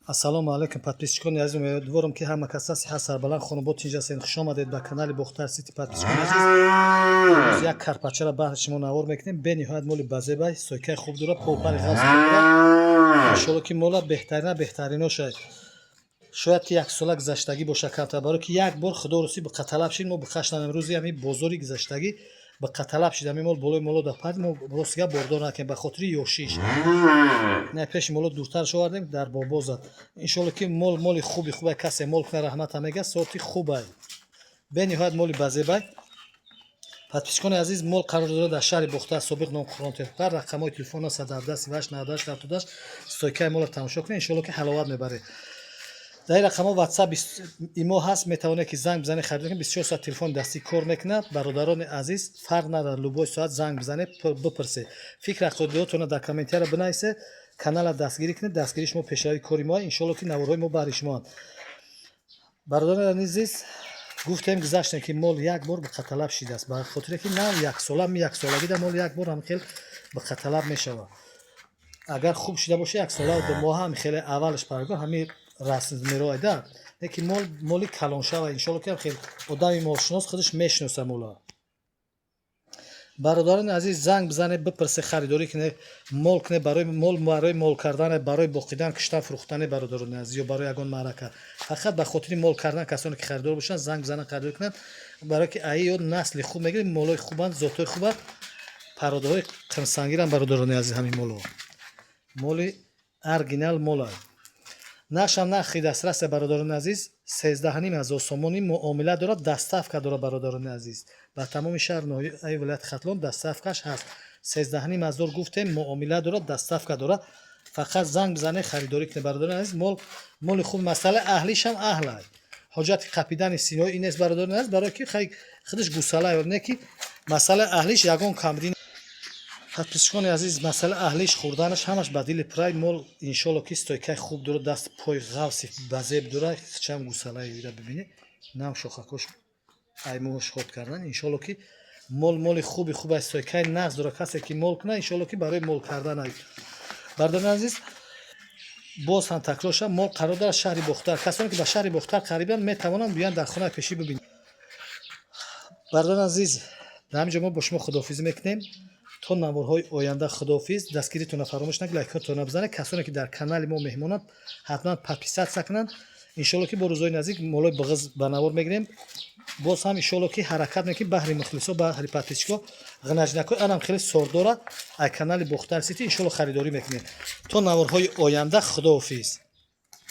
Ассалому алайкум, подписчикони азиз. Умедворам, ки ҳама каса сиҳат, сарбаланд, хонобод, тинҷ ҳастед. Хуш омадед ба канали Бохтар Сити. Подписчикони азиз, имрӯз як карпачаро баҳри шумо навор мекунем. Бениҳоят моли базебай, стойкаи хуб дорад, попари ғафз дорад. Иншолло, ки мола беҳтарина беҳтарино шояд. Шояд ки яксола гузаштагӣ боша камтар, барое ки як бор, худо рӯсӣ, биқаталаб шид, мо биқашнам. Имрӯзи ҳамин бозори гузаштагӣ биқаталаб шид, ҳамин мол болои моло да пад, мо ростига бордор накунем ба хотири ёшиш. Не, пеши моло дуртарш овардем, дар бобо зад. Иншолло, ки мол моли хуби хубай. Касе мол куна, раҳмата мега, соати хубай, бениҳоят моли базебай. Подписчикони азиз, мол қарор дорад дар шаҳри Бохтар, собиқ ном Қурғонтеппа. Рақамҳои телефон 117 38 98 78. Стойкаи молро тамошо кунед, иншолло, ки ҳаловат мебаред. Дар ин рақамҳо WhatsApp, имо ҳаст, метавонед, ки занг бизанед, харидорӣ кунед. 24 соат телефони дастӣ кор мекунад. Бародарони азиз, фарқ надорад, любой соат занг бизанед, бипурсед. Фикр ақоидиётонро дар комментария бинависед. Каналро дастгирӣ кунед, дастгирии шумо пешравии кори мо. Иншолло, ки наворҳои мо баҳри шумоанд. Бародарони азиз, гуфтем, гузаштем, ки мол як бор биқаталаб шидааст, ба хотире ки нав яксола, яксолагида мол як бор ҳам хел биқаталаб мешавад. Агар хуб шида боша, яксола моҳа ҳам хеле аввалаш паргоҳ ҳамин расм мероида, лекин мол моли калоншава. Иншолло, ки хел одами молшинос худаш мешиноса мола. Бародарони азиз, занг бизанед, бипурсе, харидорӣ кунед, мол кунед. Барои мол, барои мол кардане, барои боқидан, киштан, фурӯхтане, бародарони азиз, ё барои ягон маърака, фақат ба хотири мол кардан. Касоне ки харидор бошанд, занг бизананд, харидорӣ кунанд, барое ки аи ё насли хуб мегирем, молои хубанд, зотҳои хубанд, пародаҳои қимсангиранд. Бародарони азиз, ҳамин моло моли оригинал мола. Нархшам нархи дастрас, бародарони азиз, 13,5 ҳазор сомонӣ. Муомила дорад, доставка дорад. Бародарони азиз, ба тамоми шаҳр, ноҳияи вилояти Хатлон доставкаш ҳаст. 13,5 ҳазор гуфтем, муомила дорад, доставка дорад. Фақат занг бизанед, харидорӣ кунед. Бародарони азиз, мол моли хуб, масъала аҳлишам аҳлай, ҳоҷати қапидани синои ин нест, бародарони азиз, барое ки хай худаш гусалай, не ки масъалаи аҳлиш ягон камбудӣ. Подписчикони азиз, масъала аҳлиш, хӯрданаш, ҳамаш ба дили пурай. Мол, иншолло, ки стойкаи хуб дорад, даст пой ғафси базеб дорад. Чам гусалаи ира бибинед, нав шохакош аймоҳош ход кардан. Иншолло, ки мол моли хуби хуб аст, стойкаи нағз дорад. Касе ки мол кунад, иншолло, ки барои мол кардан. Бародарони азиз, боз ҳам такрор шавам, мол қарор дорад шаҳри Бохтар. Касоне ки ба шаҳри Бохтар қарибанд, метавонанд биёянд, дар хонаи пешӣ бибинанд. Бародарони азиз, дар ҳамин ҷо мо бо шумо худоҳофизӣ мекунем то наворҳои оянда. Худоҳофиз. Дастгиритонро фаромӯш накунед, лайкҳотонро бизанед. Касоне ки дар канали мо меҳмонанд, ҳатман подписаться кунанд. Иншолло, ки бо рӯзҳои наздик молои бағыз ба навор мегирем. Боз ҳам, иншолло, ки ҳаракат мекунем баҳри мухлисо, баҳри подписчико ғнаҷнакҳои анам хеле сордора. Ай канали Бохтар Сити, иншолло, харидорӣ мекунем. То наворҳои оянда, худоҳофиз.